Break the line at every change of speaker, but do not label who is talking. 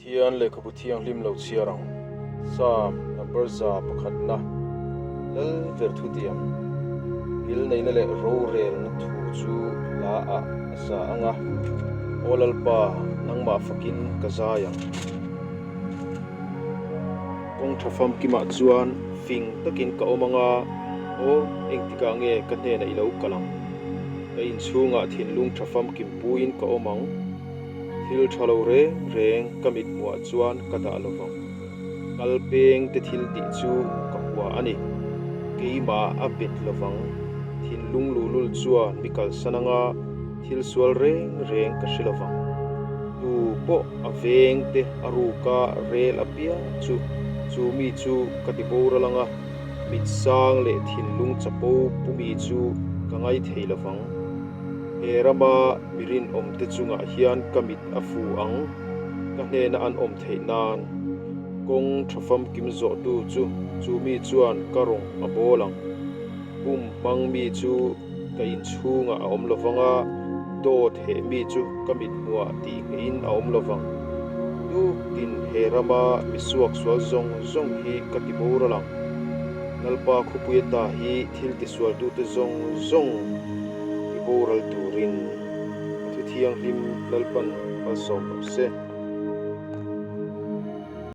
Pathian lehkhabu thianghlim lo chhiar ang. Psalm number 100-na Lal ber thutiam, Ngilneihna leh rorelna thu chu hla ah a sa ang a, Aw Lalpa, nangmah fakin ka zai ang. Kawng tha famkimah chuan fing takin ka awm ang a, Aw, engtikah nge ka hnenah i lo kal ang? Ka inchhungah thinlung tha famkim puiin ka awm ang. Thil tha lo reng reng ka mit hmuah chuan ka dah lo vang. Kal peng te thil tih chu ka hua a ni. Keimah a bet lo vang. Thinlung luhlul chuan mi kalsan anga thil sual reng reng ka hre lo vang. Tu pawh a veng te a ruka rel apiang chu chu mi chu ka ti boral anga mit sang leh thinlung chapo pu mi chu ka ngaithei lo vang. He rama mi rinawmte chungah hian ka mit a fu ang, ka hnena an awm theih nan. Kawng tha famkim zawhtu chu chu mi chuan ka rawng a bawl ang. Pum hmang mi chu ka inchhungah a awm lovang a, dawt heh mi chu ka mit hmuah tih ngeiin a awm lovang. Tuktin he rama mi suaksual zawng zawng hi ka ti boral ang. Lalpa khawpui ata hi thil tisualtute zawng zawng ti boral turin a thu thianghlim Lalpan malsawm rawh se.